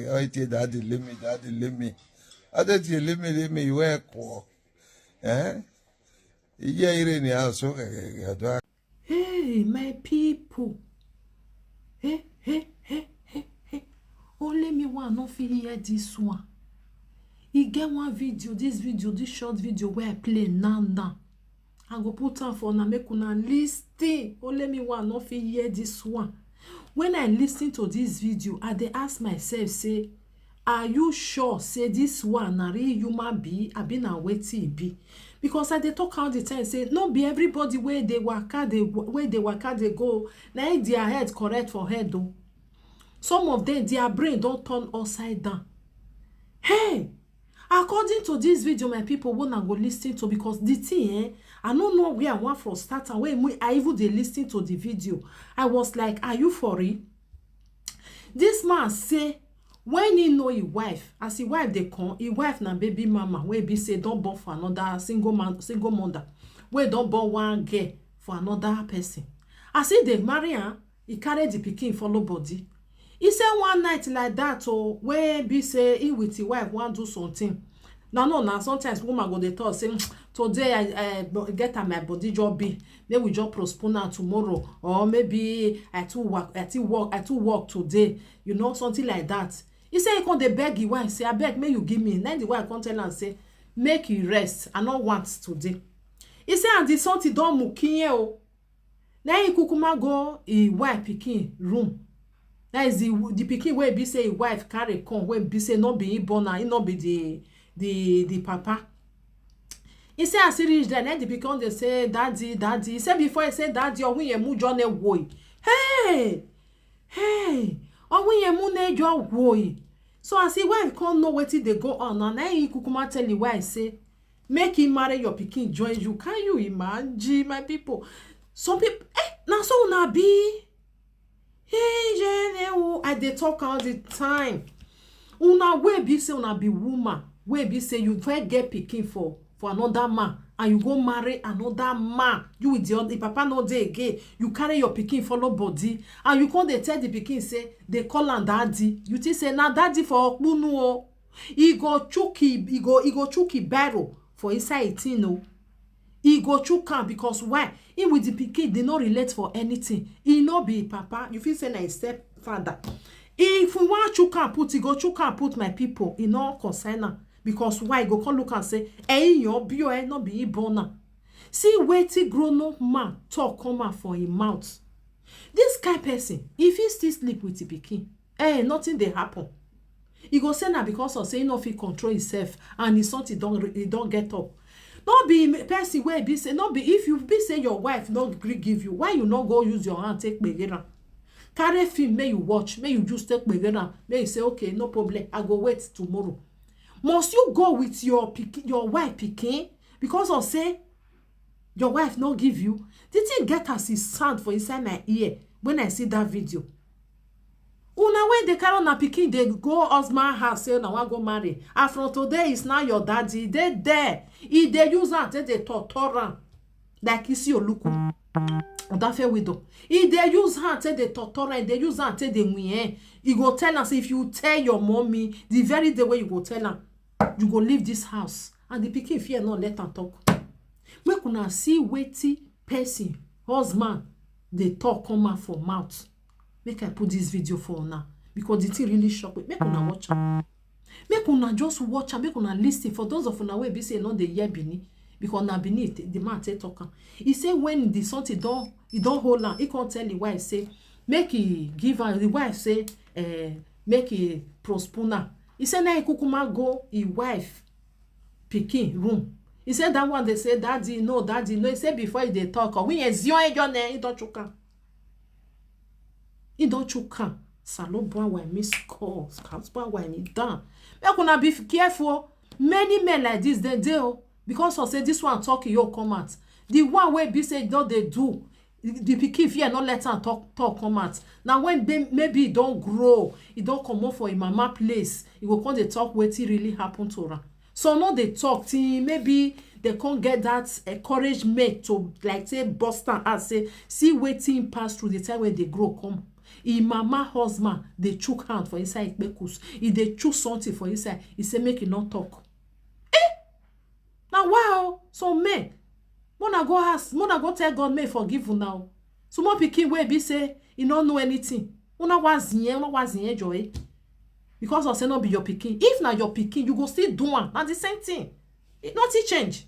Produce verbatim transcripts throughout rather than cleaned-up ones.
Oite, daddy, leave me, daddy, leave me. Adeti, leave me, leave me, you wear ko. Eh? Iye ire ni aso keke do. Hey, my people. Hey, hey, hey, hey, hey. Only me one no fit hear this one. E get one video, this video, this short video where I play now now. I go put am for una, make una listen. Only me one no fit hear this one. When I listen to this video, I dey ask myself say, are you sure say this one na real human being, abi na wetin e be? Because I dey talk all the time say no be everybody wey dey waka dey, wey dey waka dey go na im their head correct for head o. Some of them, their brain don turn upside down. Hey, according to this video, my people, una go listen to, because the thing, eh, I no know where I want from start am. When me, I even dey listen to the video, I was like, are you for real? This man say when he know his wife, as his wife dey come, his wife na baby mama wey be say don born for another single man, single mother, wey don born one girl for another person. As he dey marry am, he carry the pikin follow body. He say one night like that, oh, wey be say he with his wife wan do something. Na no, na sometimes woman go dey talk say, "Mm, today I, I get am, my body just be, make we just postpone am tomorrow, or maybe I too work, I too work, I too work today," you know, something like that. He say he come dey beg his wife say, "Abeg, make you give me." Na the wife come tell am say, "Make you rest, I no want today." He say, and the something don mukiye o. Na he kukuma go his wife pikin room. That is the, the pikin wey be say his wife carry come, wey be say no be he born am, he no be the, the, the papa. He say as he reach there, na the pikin dey say, "Daddy, daddy." He say before he say, "Daddy," Owunyemu just ne woi. Hey! Hey! Owunyemu ne just woi. So as his wife come know wetin dey go on, na, na he kukuma tell his wife say, "Make him marry your pikin, join you." Can you imagine, my people? Some people, eh, na so una be. Hey, Jene, oh, I dey talk all the time. Una wey be say una be woman, wey be say you fit get pikin for, for another man, and you go marry another man. You with the other, the papa no dey again. You carry your pikin follow body, and you come dey tell the pikin say, dey call am daddy. You think say na daddy for okpunu o. He go chook, he, he go, he go chook him barrel for inside him thing o. He go chook am, because why? He with the pikin, they no relate for anything. He no be papa. You feel say na his stepfather. If we want chook am put, he go chook am put, my people. He no concern am. Because why? He go come look and say, "Eh, your bio, eh, no be he born am." See wetin grown up man talk come out for him mouth. This kind person, if he still sleep with the pikin, eh, nothing dey happen. He go say na because of say he no fit control himself and his something don, he don get up. No be person wey be say, no be if you be say your wife no gree give you, why you no go use your hand take kpegere am? Carry film, make you watch, make you just take kpegere am, make you say, "Okay, no problem, I go wait tomorrow." Must you go with your pikin, your wife pikin, because of say your wife no give you? The thing get as e sound for inside my ear when I see that video. Una wey dey carry una pikin dey go husband house say una wan go marry, and from today is now your daddy. Dey there, e dey use am take dey torture am like Isi Oluku, Odafe widow. E dey use am take dey torture am, e dey use am take dey win. E go tell am say, "If you tell your mommy, the very day wey you go tell am, you go leave this house." And the pikin fear no let am talk. Make una see wetin person husband dey talk come out for mouth. Make I put this video for una, because the thing really shock me. Make una watch am. Make una just watch am. Make una listen. For those of una wey be say no dey hear Benin, because na Benin the man take talk am. He say when the something don, he don hold am, he come tell him wife say make he give am. The wife say, eh, make he postpone am. He say na he kukuma go him wife pikin room. He say that one dey say, "Daddy, no, daddy, no." He say before he dey talk, oh, we enzion ejo ne, he don chook am. He don chook am. Salo bwa wa miss calls. Salo bwa wa mi down. Make una be careful. Many men like this, they dey o. Because of say this one talk, e come out. The one wey be say don dey do, the pikin fear no let am talk, talk come out. Na when be, maybe e don grow, e don comot for im mama place, e go come dey talk wetin really happen to am. So no dey talk till maybe dem come get that encouragement to, like, say, burst am out, say, see wetin im pass through the time wey dey grow come. Im mama husband dey chook hand for inside im kpekus, e dey chook something for inside, e say make e no talk. Na wa o, some men, mona go ask, mona go tell God make e forgive una o. Small pikin wey be say e no know anything, una wa ziyen, una wa ziyen joy because of say no be your pikin. If na your pikin, you go still do am, na the same thing. E nothing change.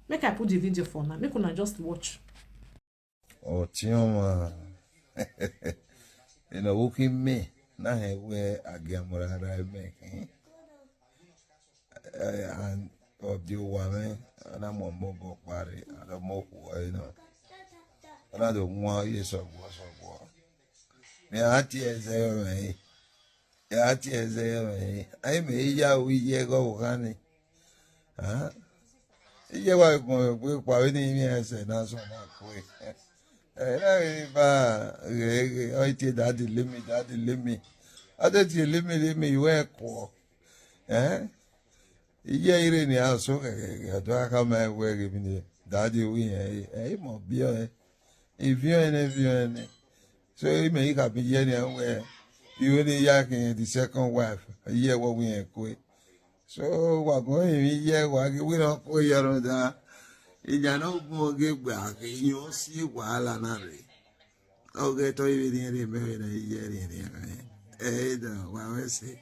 Make I put the video for una, make una just watch. Otioma. You know, who can me? Na he we agiamura ra me. And of the woman, and I'm on mobile party, and I'm more, you know. And I don't want you so go so go. Me auntie is there, me. Auntie is there, me. I may ya we ye go honey. Huh? Ye wa mo we pa we ni mi ese na so na ko. Eh, na we ba ge ge o ti daddy limi, daddy limi. Ade ti limi limi we ko. Eh? Iye ire ni a so ke ke ke do aka me we ge mi ni daddy wi e e mo bi o e. If you any, if you any. So e me ka bi ye ni we. You ni ya ke the second wife. Iye wo wi e ko. So wa go e mi ye wa ge wi no ko ye ro da. Ija no mo ge gba ke yo si wahala na re. Oge to ibi ni re me na iye ni ni. Eh, da wa we se.